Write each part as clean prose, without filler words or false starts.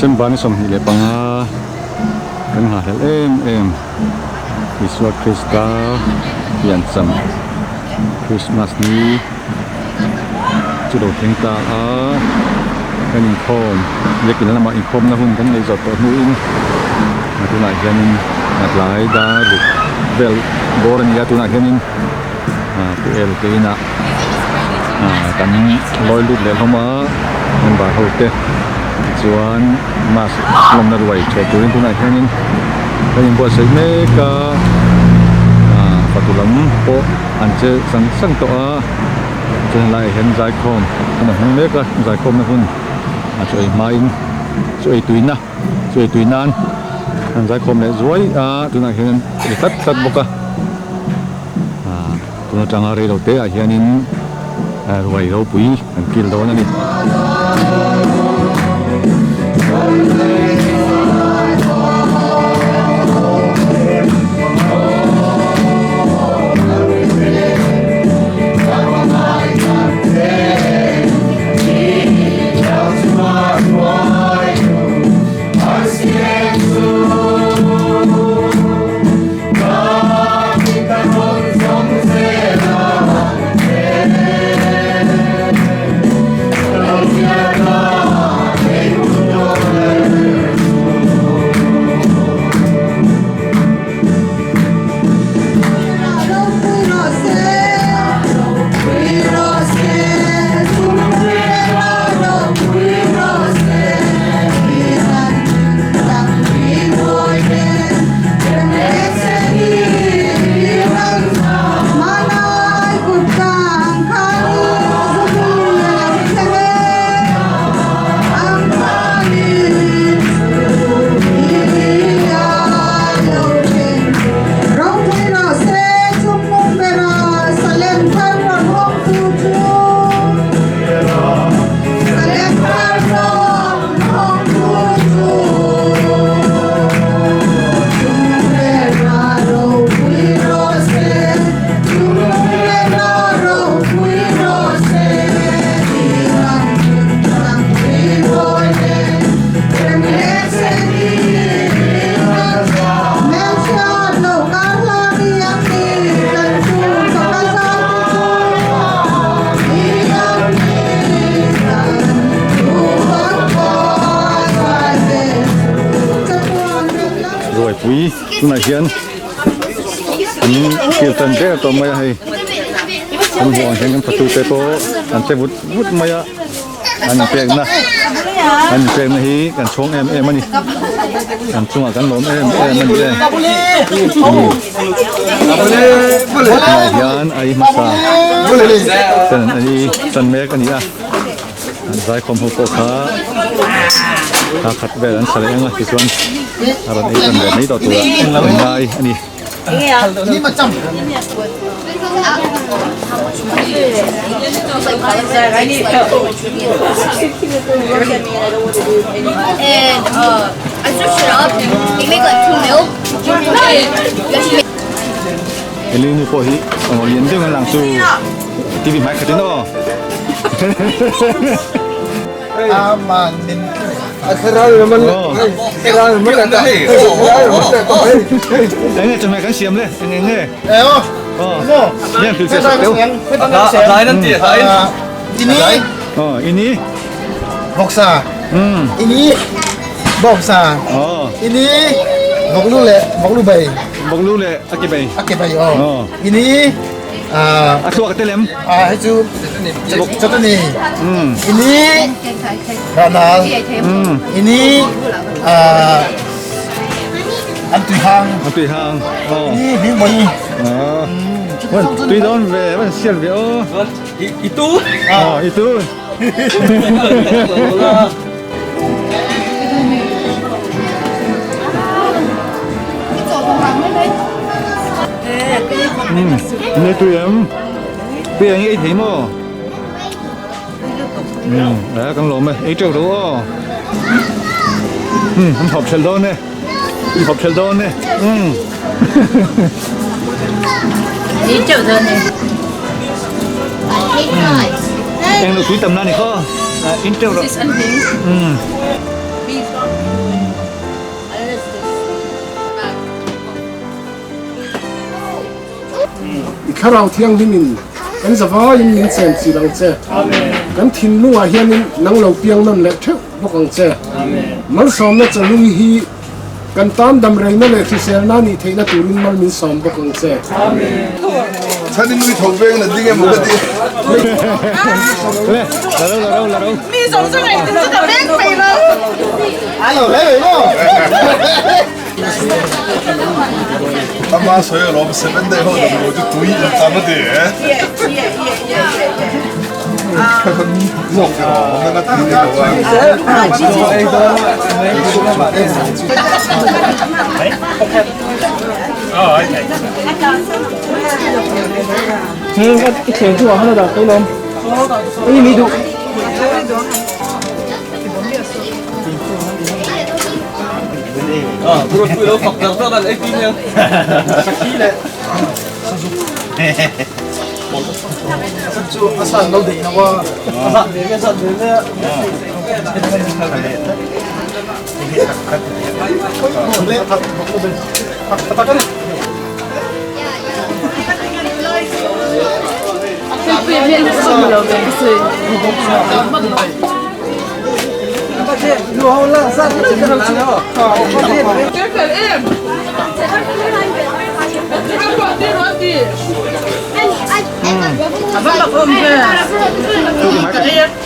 December ni 25 kan nghahhlelh em em Isua Krista piancham Christmas ni chu lo thleng ta a kan inkhawm biakin lamah inkhawmna hun kan neih zawh tawh hnuin tunah hianin a tlai dar ruk vel bawr a ni a tunah hianin pu el te inah kan lawi lut leh hlawm a member ho te tichuan mass lawmna ruai tha turin tunah hianin kan inbuatsaih mek a fatu lam pawh an che sang sang tawh a chuan helaiah hian zaikhawm an rawn hmang mek a zaikhawmna hun a chaw ei hmain chaw ei tuina chaw ei tui nan an zaikhawm leh zuai a tunah hian an ti tlat tlat bawk a tun atanga reilo te ah hianin ruai ropui an kil dawn a ni. Ruaipui tunah hian an kil tan der tawh mai a hei kan hmuh ang hian kan fatute pawh an che vut vut mai a an inpekna an inpekna hi kan chhawng em em a ni kan chungah kan lawm em em a ni e tunah hian a ei hmasa ten an ei tan mek a ni a an zaikhawm ho pawh kha thla khat vel an sa leh ang a tichuan a rawn ei tan ve mai tawh turah an ngai a ni. Eli nu pawh hi aw lian deuh ang lang chu TV hmai khat in aw. Enge chawhmeh kan siam le eng eng nge? Ini Vawksa ini bawksa ini vawklu le vawklu bei vawklu le a ke bei a ke bei aw ini a thluak te lem a hei cu chutani ini ranal ini an tui hang an tui hang ini hing boi tui dawn ve van sial ve aw itu itu Nghe tui em Tui anh ấy thấy mò Đấy, con lộn mày, ấy trâu đâu ó Không học sel đó nè Học sel đó nè Ấy trâu đó nè Em được tui tầm nào này khó In trâu rồi. Thlarau Thianghlimin kan zavaiin min chenchilh ang che. Kan thinlungah hianin nang lo piang nawn leh theuh bawk ang che. Malsawmna chahlui hi kan tan damreina leh hriselna nih theihna turin mal min sawm bawk ang che. Chhan in nui tho veng na ding emaw ka ti. Le, la ro la ro la ro. Mi zawng zawng ei chu ka veng thei lo. A lo hle mai maw? Ama sawi alawm seven day ho dam lo chu tui in tam a ti e. Zawk te rawh awm nanga tui ni lo a.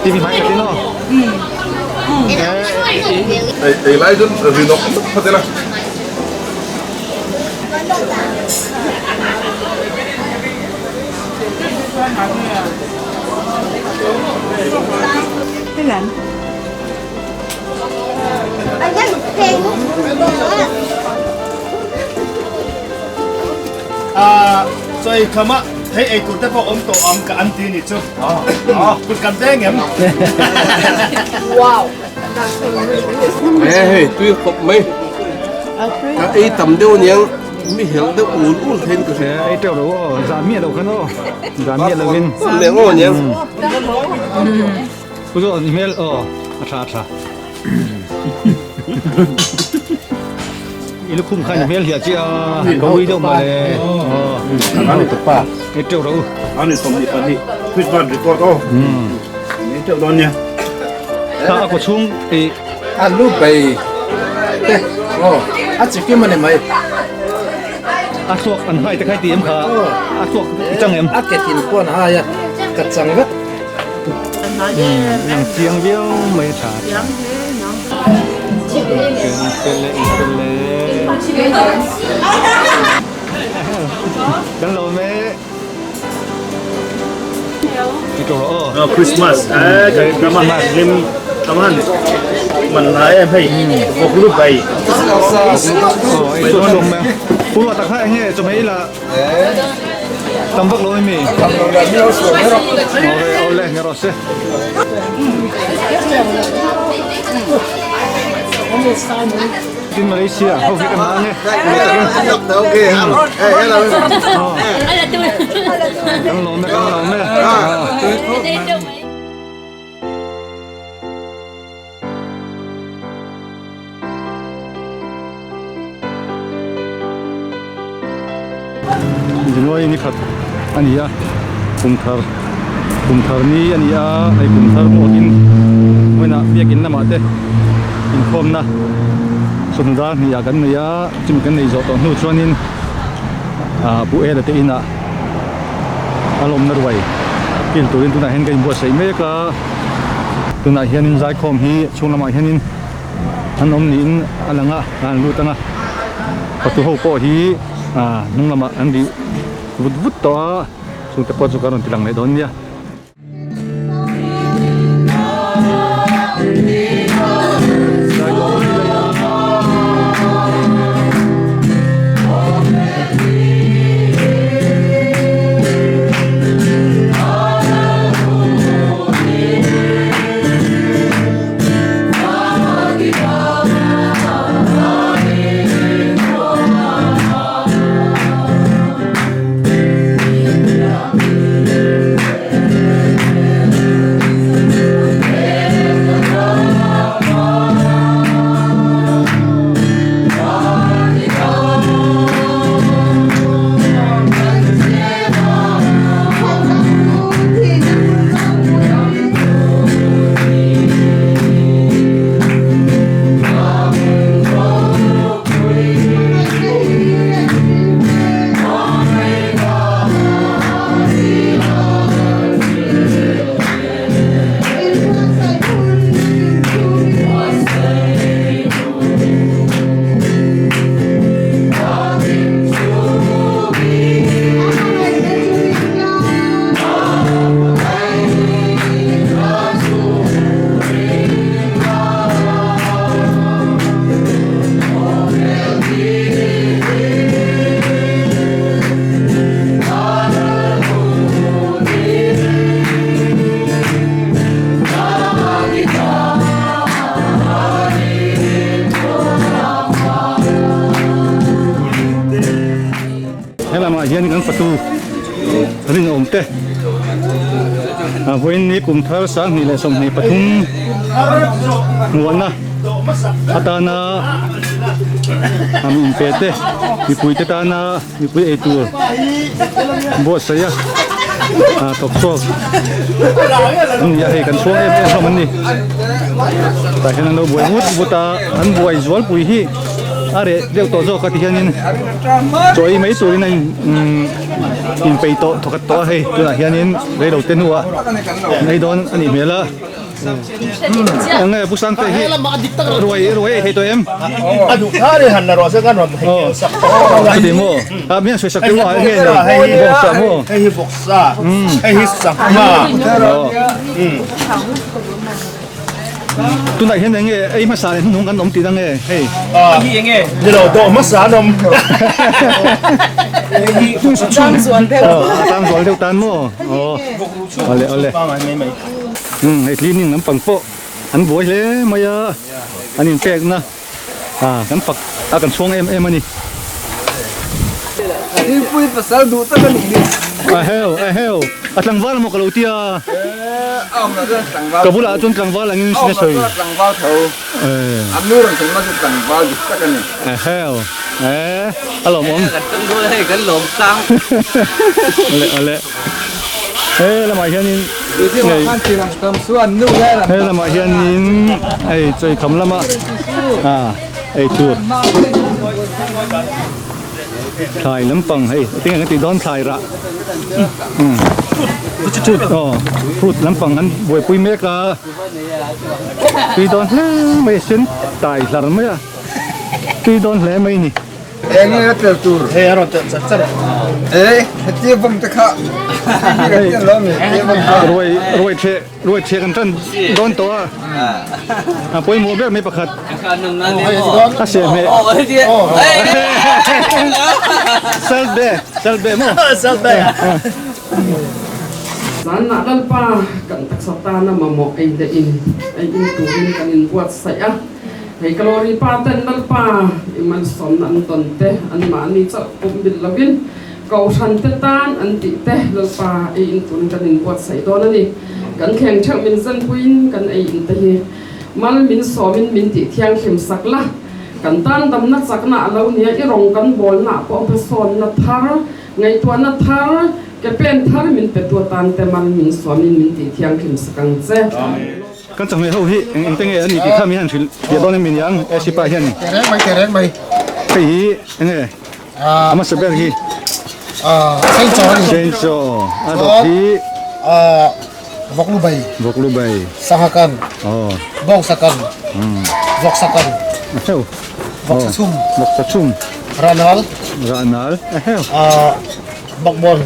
TV hmai ka ti no. Ei lai chuan rinawk phawt ila. Chawi khama thei ei tur te pawh awm tawh ang ka an ti ni chu. Kut kan veng em? He hei tui khawp mai. Ka ei tam deuh aniang mi helh deuh ul ul theiin ka hria. Ei teuh lo aw, zah miah lo khan aw. Zah miah lovin. Leh ngaw aniang. Pu zawh ni hmel aw, a tha a tha. I lukhum khan i hmel hiah chi a, ka ui deuh mawle. Ani tawpa. Ei teuh rawh u. Ani 22 Christmas record aw. Ei teuh dawn nia. Kha a kawchhung i. A lu bei te aw a chikim ani mai. A thluak an hai te khai ti em kha a thluak i chang em. A ke tin pawh an hai a ka chang vek. Lang chiang viau mai a tha. Fel e fel e. Kan lo me. Christmas Christmas lim taman man lai em hei vok lu bai Pua tak hai nge cho mấy là tầm vắc lối mi ole nghe rồi xe Tin Malaysia ho hi kan nge Kan lawm e kan lawm e. January ni khat a ni a kum thar kum thar ni a ni a hei kum thar pawhin hmunah biakin lamah te inkhawmna sawmdar hnih ah kan nei a chumi kan nei zawh tawh hnu chuanin ah Pu Ela te inah a lawmna ruai kil turin tunah hian ka inbuatsaih mek a tunah hianin zaikhawm hi chhung lamah hianin an awm niin a lang a an lut ang a fatu ho pawh hi ah hnung lamah an ri vut vut tawh a chungte pawh chu ka rawn ti lang leh dawn nia. hian kan fatu rinawm te a vawiin ni kum thar 2023 hmuahna atana a mi inpe te mipui te tana mipui eitur buatsaih a ah thawk chhuak an ni a hei kan chhuang em em hlawm an ni tah hian an lo buai vut vut a an buai zualpui hi a reh deuh tawh zawk a ti hianin chaw ei mai turin a in umm inpeih tawh thawkhat tawh a hei tunah hianin reilo te hnuah an ei dawn a nih hmel a eng nge pu Sangte hi ruai ruai ei thei tawh em chuti maw a mi an sawi sak te maw eng nge ni bawksa maw hei hi bawksa hei hi sangha Tunah hian enge ei hmasa leh hnuhnung kan awm tih na nge hei. Hi enge ni lo dawh hmasa an awm. Tang zual deuh. Tang zual deuh tan maw. Aw. Awle awle. Um hei cleaning lampang pawh an buai hle mai a. An inpekna ah kan fak a kan chhuang em em a ni. Thingpui pasal duh tak a nih hi. A heu a heu a tlangval maw ka lo tia. A awm lah chuan tlangval Ka bulah chuan tlangval angin sin a sawi. A awm lah chuan tlangval tho. A nu rawn thlen hma chu tlangval dik tak a ni. A heu e a lawm awm. Kan tang dawn hei kan lawm tlang. Awle awle. He lamah hianin he lamah hianin hei chawikham lama ah ei tur thlai lampang hei tinge kan tih dawn thlai rah umm fruit aw fruit lampang an buaipui mek a tui dawn hle mai a sen tai hlar mai a tui dawn hle mai a ni. Eng nge a tel tur? Hei a rawn tel char char. E, hetia bawm te kha. Hei, ruai ruai theh ruai theh kan tan dawn tawh a. A pawimawh ber mai pakhat. A seh hmeh. Salt be, salt be maw? Salt be. Zanah Lalpa kan taksa tana mamawh ei leh in ei in turin kan inbuatsaih a. Hei ka lawri pa ten Lalpa i malsawmna an dawn te, anmahni chauh pawh mil lovin Kohhran te tan an tih te Lalpa ei in turin kan inbuatsaih dawn a ni. Kan thleng theuh min zanpuiin kan ei in te hi mal min sawmin min tih thianghlim sak la, kan tan damna chakna a lo nia i rawng kan bawlna ah pawh hmasawnna thar, ngaihtuahna thar, ke pen thar min pe tu atan te mal min sawmin min tih thianghlim sak ang che. Kan chawhmeh ho hi eng eng te nge a ni tih kha mi han hrilh piah dawn em niang AC pa hian. Tereng mai tereng mai. Hei hi eng nge a hmasa ber hi. Senchaw a ni. Senchaw a dawt hi. Vawklu bai. Vawklu bai. Sangha kan. Bawngsa kan. Vawksa kan. Vawksa chhum. Vawksa chhum. Rahnal. Rahnal. Bawkbawn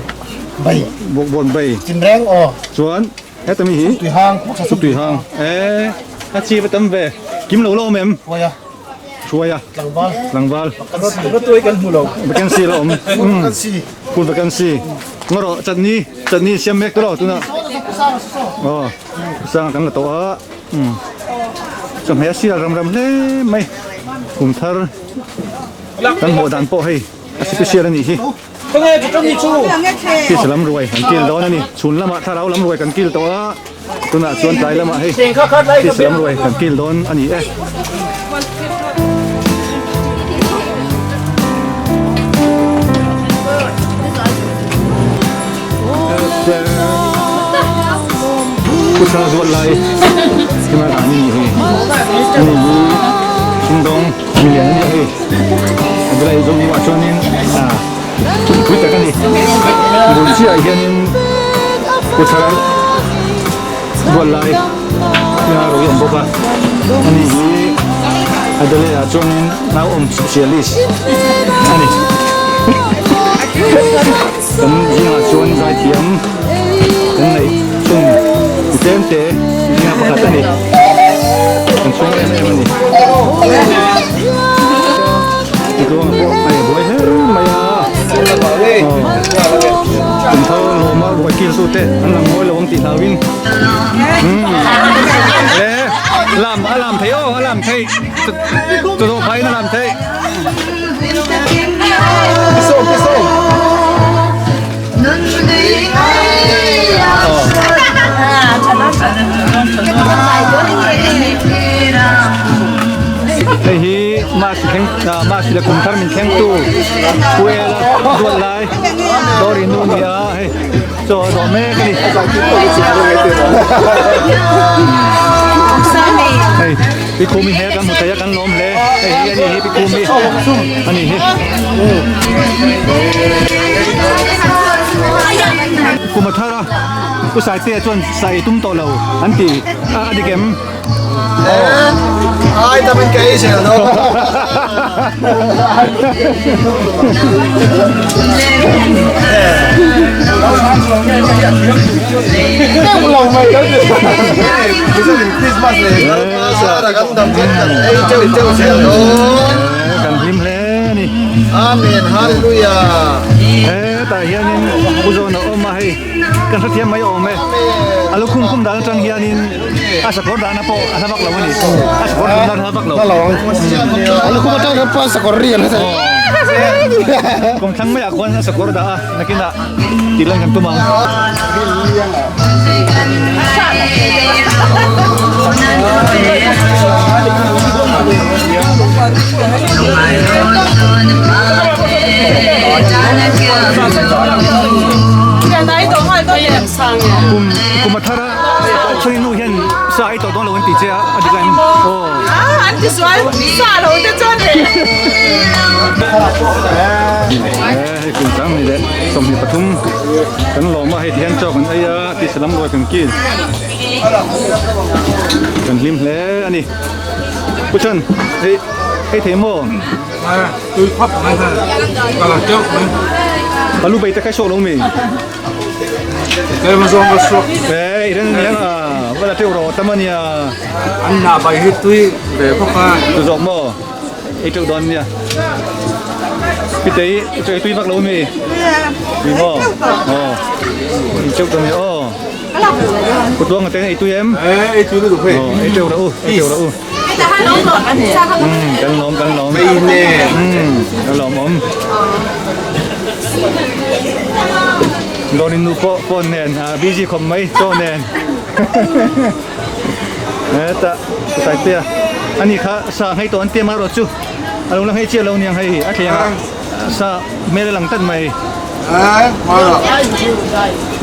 bai. Bawkbawn bai. Tinreng aw. Chuan. Heta mi hi tui hang chu tui hang e a chi va tam ve kim lo lo awm em hruaia hruaia tlangval tlangval tuai kan hmu lo vacancy la awm full vacancy full vacancy ngawrawh chutney chutney siam mek tawh tuna aw sang kan la tawh a chawhmeh a sial ram ram hle mai kum thar kan hmuh dan pawh hei a special a nih hi. Fish lam ruai kan kil dawn a ni. Chhun lamah thlarau lam ruai kan kil tawh a, tunah chuan tlai lamah hei fish lam ruai kan kil dawn a ni e. Pusa zuat lai hima rani ni hei ani hi sumdawng milian a ni hei. A bulah zawng bulah chuanin ah pui tak a ni bul chiahah hianin kawthar bual lai nia ro hi a awm bawk a ani hi Adelaide ah chuanin nau awm specialist a ni kan zingah chuan zaithiam kan neih chhun mi tlem te zinga pakhat a ni kan chhung em em a ni. Tluanga pawh a buai hle mai a kum thar lawma buai kil tu te an lang mawi lo ang tih hlauin le lam a lam thei aw a lam thei chu zawh phaiin a lam thei. Christmas thleng Mas leh kum thar min thleng tu Pu Ela duat lai Dawri nu ni a hei chaw a dawh mek a ni. Hei Pi Khumi he kan hmu thei a kan lawm hle hei hi a ni hi Pi Khumi a ni hi. Kum a thar a Pu Saitea chuan sai tum tawh lo an ti a a dik em? Ai ta bên cây sẽ đâu. Christmas này, Kan hlim hle a ni. Amen, hallelujah. Hetah hianin Pu Zawna awm a hei kan hrethiam mai awm e. A lukhum khum dan atang hianin a sakawr dahna pawh a hla vak lo a ni. A sakawr dahna a hla vak lo. A lukhum atang hian pa sakawr ri an hre thei. Kawngthlang maiah khuan a sakawr dah a nakinah tih lan kan tum ang. Kum kum a thar a chhungin nu hian sa ei tawh dawn lo an ti che a a dik em aw. An ti sual sa lo te chuan e. Hei kum chang ni leh 23 kan lawm a hei ti hian chaw kan ei a tisa lam ruai kan kil kan hlim hle a ni. Pu Chan hei hei thei maw? Tui khawp mai ha ka la teuh mai. Alu bei te khai suak lo mi? Tlem azawng ka suak. Ei ren aniang a va la teuh rawh tam ania. An hna bai hi tui ve bawk a. Tu zawk maw? Ei teuh dawn nia. Pitei i tui vak lo mi? Tui maw? Aw. Ei teuh dawn nia aw. Kutluang te ei tui em? Ei tui lutuk hei. Aw ei teuh rawh u, ei teuh rawh u. Kan lawm kan lawm. Mei nen. Kan lawm awm. Dawrin nu pawh phone nen busy khawp mai chaw nen. Heta Taitea ani kha sa nghei tawh an tia marawh chu a lo la nghei chiah lo niang hei a thleng ah sa hmel a lang tlat mai.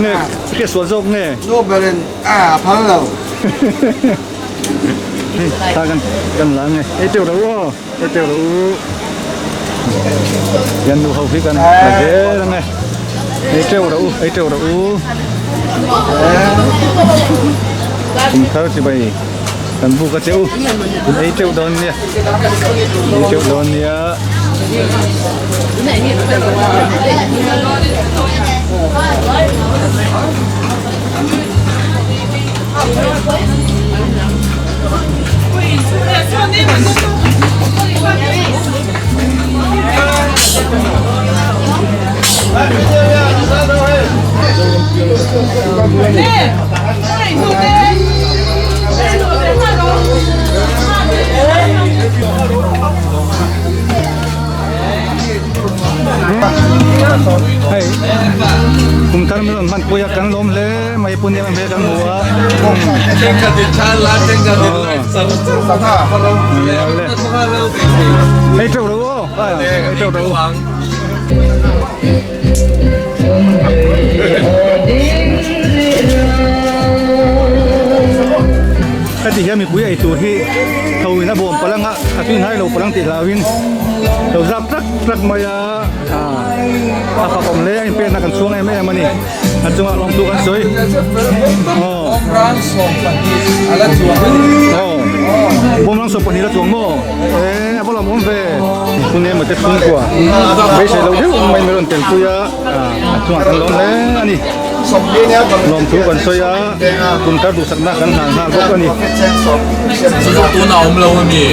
Nge hriat sual zawk nge? Nu berin a phal lo. Ta kan kan la nge ei teuh ro aw ei teuh ro u yan nu ho hi kan la zel ange ei teuh ro u ei teuh ro u kum thar chi bai kan buk a che u in ei teuh dawn nia ei teuh dawn nia. Hei kum thar min rawn hman pui a kan lawm hle mai pu nia hmel kan hmu a hei teuh ro aw hei teuh ro. Heti hian mipui ei tur hi tho in a bawm palang a, a tui hnai lo palang tih hlauhin lo zap trak trak mai a, a fak awm hle a inpekna kan chhuang em em a ni, a chungah lawmtu kan sawi. Aw, bawmrang 20 la chuang maw? E a va lawm awm ve, Pune emaw te chhungkua beisei lo deuh mai mai rawn telpui a, a chungah kan lawm hle a ni. Lawmthu kan sawi a, kum thar duhsakna kan hlan nghal bawk a ni. Tuna awm lo a mi?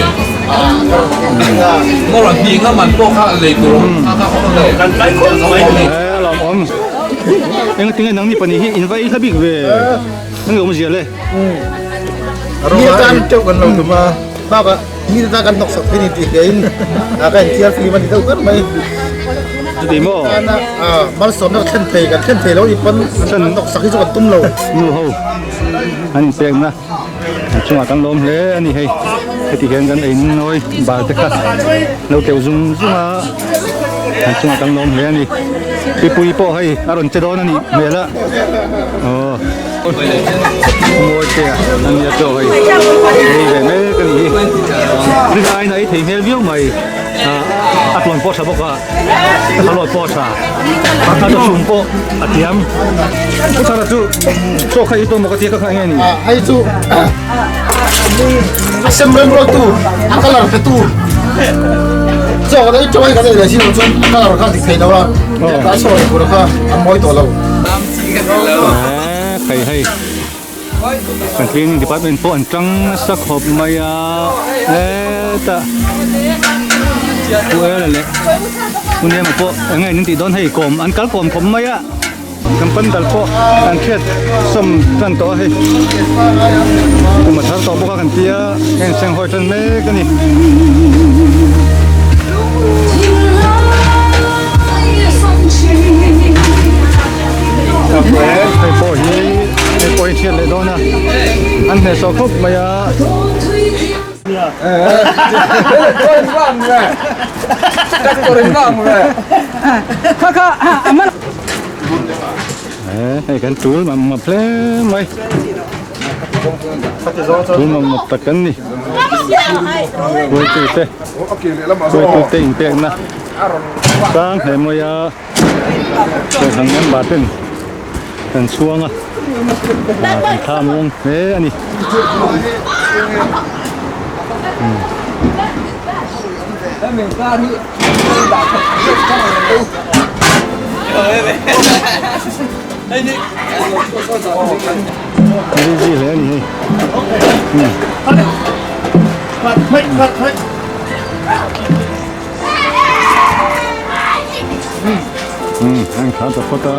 Ngaw rawn hnih ngam an pawh kha lei tur awm kha kha awm lo. E a lawm awm. Engtinge nangni pahnih hi in va ei hla bik ve? Enge awmzia le? Mi tan teuh kan lo tum a, bakah mi tan kan hnawksak thei ni tih hliain a ka inthiar fim a ni deuh ber mai. Chuti maw? Tana malsawmna ka thlen thei kan thlen thei lo ni pawn an hnawksak hi chu kan tum lo. Nu ho an inpekna a chungah kan lawm hle a ni hei. Heti hian kan ei nawi bar te kha lo keuh zung zung a an chungah kan lawm hle a ni. Pipui pawh hei a rawn che dawn a nih hmel a aw mawi te a ania chaw hei ei ve mek a nih hi. Rin aiin a ei thei hmel viau mai a tlawn pawh tha bawk a. A lawt pawh a tha. A chawchhum pawh a thiam. Pu Thara chu chaw kha i tawh maw ka tia ka kha enge ni? Hei chu a sem rem rawt tu, a colour pe tu. Chaw kan ei chaw hi kan ei leh si lo chuan a colour kha dik thei lo a. Ka sawi tur kha a mawi tawh lo. Hei hei. Kan cleaning department pawh an tang nasa khawp mai a hetah pu ela leh pu nema pawh eng nge an intih dawn hei kawm an kal kawm khawp mai a kan pandal pawh an hriat sawm tan tawh a hei kum a thar tawh bawk a kan tia heng senghawi tan mek a ni. Hei pawh hi hei pawh hi thiat leh dawn a an hnehsawh khawp mai a. Hei kan tul map map hle mai tul map map tak kan ni hruaitute hruaitute inpekna sang hle mai a. Kohhran member ten kan chhuang a, kan thla muang hle a ni. Busy hle a ni hei. An khar ta phawt a.